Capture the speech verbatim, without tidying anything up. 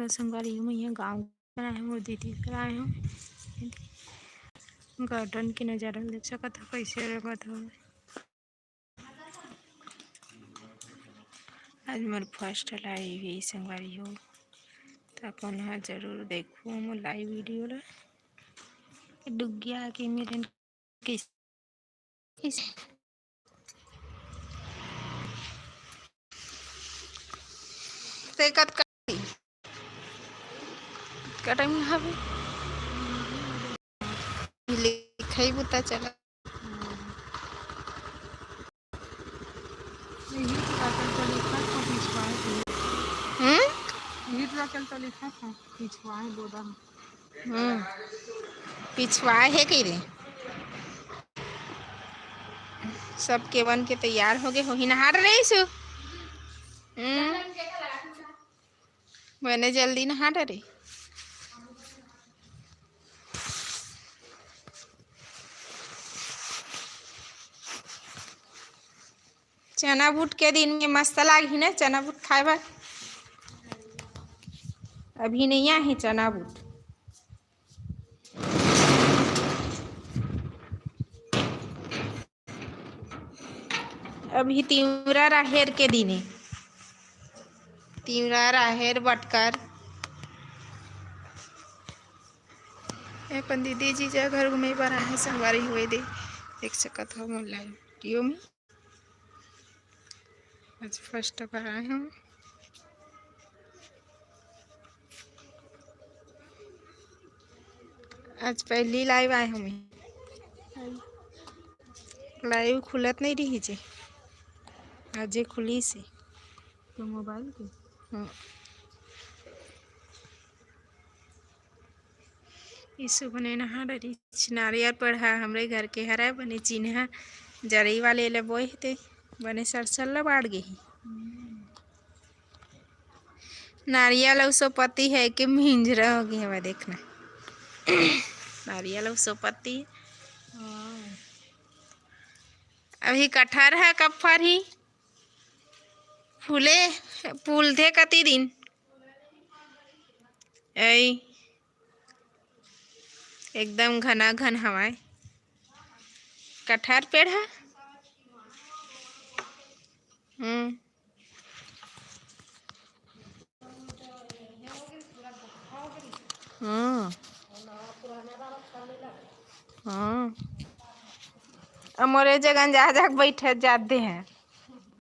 संगवारी हो, मैं यहाँ गाँव आए हूँ, दीदी घर आए हूँ। गार्डन के नज़ारा देख सकत हो, कैसे रंगत हो। आज मोर फर्स्ट लाइव हे संगवारी हो, त अपन ह जरूर देखहू मोर लाइव वीडियो ला। डुगिया के मेरे किस, किस ते कतका, कतका टाइम हवे? लिखाई बुता चला। यही तो बात है, तो लिखा था पिछवाए के। हम्म? यही तो बात है, तो लिखा था पिछवाए बोदा। हम्म, पिछवाए हे कहि रे। सब के बन के तैयार हो गे होही, नहा डरे सु। हम्म, मैंने जल्दी नहा डरे। चना बूट के दिन में मस्त लागही ना चना बूट खाए बर। अभी नहीं आहे चना बूट। अभी तिवरा राहेर के दिन हे, तिवरा राहेर बटकर। अपन दीदी जीजा घर घूमे बर आहे संगवारी हो, एदे देख सकत हो मोर लाइव वीडियो में। आज फर्स्ट बार आए हूँ, आज पहली लाइव आए हूँ मैं। लाइव खुलत नहीं रही जे, आज ये खुली से। तो मोबाइल के? हम्म। यीशु बने नहा डरिस। नारियल पेड़ ह हमरे घर के हरय, बने चिन्हा जरई वाले ले बोए हे ते, बने सरसर ल बाढ़ गे हे। नारियल अउ सोपत्ती हे कि मिंजरा हो गे हवय, देखना। नारियल अउ सोपत्ती। अभी कटहर ह कब फरही? फूले, फूलथे कति दिन? ऐ, एकदम घनाघन हवय कटहर पेड़ ह। हम्म। हम्म। हम्म। अब मोरे जगन जा जा के बैठे जात दे हैं।